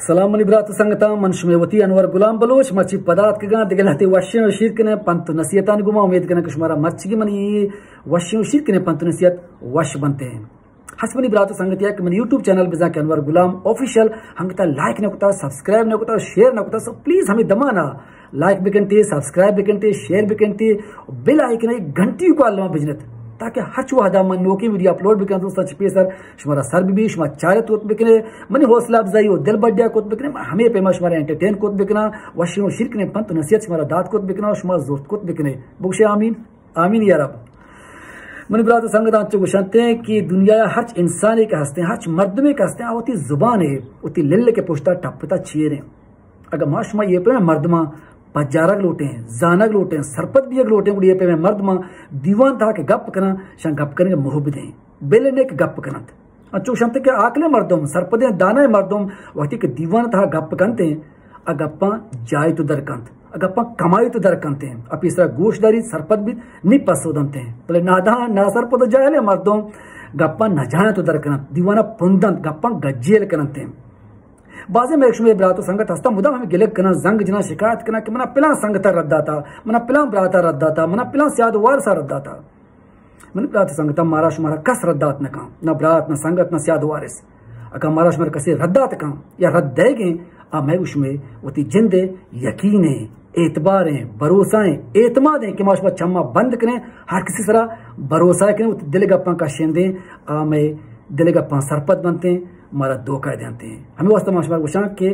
سلام منی برات و سنگتاں، من شمے وتی انور غلام بلوچ، مرچی پدا اتکگاں دگہ لہتے وشیں و شیرکنیں پنت و نصیحتانی گوما۔ امید کناں کہ شمارا مرچیگی منی اے وشیں و شیرکنیں پنت و نصیحت وش بنتیں۔ ہست منی برات و سنگتیا کہ منی یوٹیوب چینل بزاں کہ انور غلام آفیشل، ہنگتا لائک نہ کتا، سبسکرائب نہ کتا، شیئر نہ کتا، سو پلیز ہمے دمانا لائک بکنتے، سبسکرائب بکنتے، شیئر بکنتے، بیل آئیکن ء گھنٹی کو الما بجنت، تاکہ ہرچ وہدا من نوکیں ویڈیو اپلوڈ بکناں دوستاں چہ پیسر شمارا سر بہ بی، شما چارت کت بکنے، منی حوصلہ افزائی و دل بڈیا کت بکنے، من ہمے پیما شمارا انٹرٹین کت بکناں، وشیں و شیرکنیں پنت و نصیحت شمارا دات کت بکناں و شما زورت کت بکنے۔ بگوشے آمین، آمین یا رب۔ منی برات و سنگتاں چو گوشنتے کہ دنیا ہرچ انسانے کہ ہستیں، ہرچ مردمے کہ ہستیں، آ وتی زبانے، وتی لل کے پشتا ٹپتا چیریں۔ اگاں ما شما اے پیمیں مردماں پجارگ لوٹیں، زانگ لوٹیں، سرپد بیگ لوٹیں، گڑا اے پیمیں مردماں دیوان تہا کہ گپ کناں، شان گپ کنگ ء موہ بدیں، بل نے کہ گپ کننت۔ انچو گوشنت کہ عاقلیں مردم، سرپدیں دانائیں مردم وقتی کہ دیوان تہا گپ کنتیں، آ گپاں جائی تو در کنت، آ گپاں کمائی تو در کنتیں، آ پیسرا گوش داری سرپد بیت، نی پسو دنتیں۔ بلے نادان، ناسرپد و جاہلیں مردم گپاں نجایاں تو در کننت، دیوانا پندنت، گپاں گجیل کننتیں۔ بازیں مئے شمئے برات و سنگت ہستاں، مدام ہمے گلگ کناں، زنگ جناں، شکایت کناں کہ منا پلاں سنگت ء رد داتا، منا پلاں برات ء رد داتا، منا پلاں سیاد و وارس ء رد داتا۔ منی برات و سنگتاں، مارا شمارا کس رد دات نہ کن، نہ برات، نہ سنگت، نہ سیاد و وارس۔ اگاں مارا شمارا کسے رد دات کن یا رد دئیگیں، آ مئے و شمئے وتی جند ء یقین ء، اعتبار ء، بھروسہ ء، اعتماد ء کہ ما شما چماں بند کنیں، ہر کسی سرا بھروسہ کنیں، وتی دل ء گپاں کشندیں، آ مئے دل ء گپاں سرپد بنتیں۔ مارا دھوکہ دینتیں۔ ہمے واسطہ ما شمارا گوشاں کہ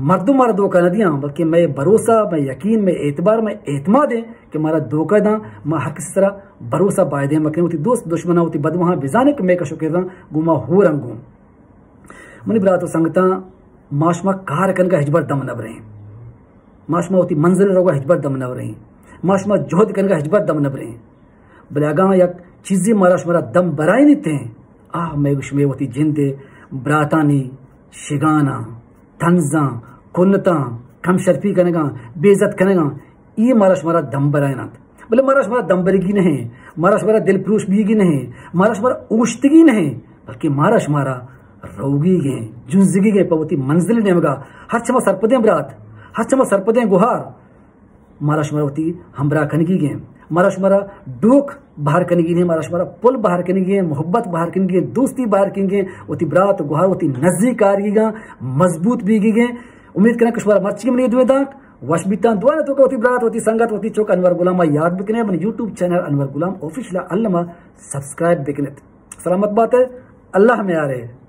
مردم مارا دھوکہ نہ دیاں، بلکہ مئے بھروسہ، مئے یقین، مئے اعتبار، مئے اعتماد ایں کہ مارا دھوکہ داں۔ ما ہر کسی سرا بھروسہ بایدیں مکنیں، وتی دوست دشمناں، وتی بدواہاں بزانیں کہ مئے کش و کرزاں گوں ما ہورن گوں۔ منی برات و سنگتاں، ما شما کار کنگا ہچبر دم نہ بریں۔ ما شما وتی منزل روگا ہچبر دم نہ بریں۔ ما شما جہد کنگا ہچبر دم نہ بریں۔ بلے اگاں یک چیزے مارا شمارا دم برائینیت ایں، آ مئے گوش مئے وتی جند ء براتانی شگاناں، طنزاں، کنتاں، کم شرپی کنگاں، بے عزت کنگاں، اے مارا شمارا دم برائیننت۔ بلے مارا شمارا دم برگی نہ ایں، مارا شمارا دل پروش بیگی نہ ایں، مارا شمارا اوشتگی نہ ایں، بلکہ مارا شمارا روگی گیں، جنزگی گیں پہ وتی منزل نیمگا۔ ہر چما سرپدیں برات، ہر چما سرپدیں گوہار، مارا شمارا وتی ہمراہ کنگی گیں، مارا شمارا ڈوک بہر کنگی نہیں، مارا شمارا پل بہر کنگی ہیں، محبت بہر کنگی ہیں، دوستی بہر کنگی ہیں، وتی برات گوہار وتی نزدیک آرگی گاں، مضبوط بیگی گیں۔ امید کناں کہ شمارا مرچی منی دوئیں دانک وش بیتاں۔ دعا نہ تو کہ وتی برات، وتی سنگت، وتی چوک انور غلام یاد بکنے، من یوٹیوب چینل انور غلام آفیشل الما سبسکرائب بکنت۔ سلامت بات ہے، اللہ میارے۔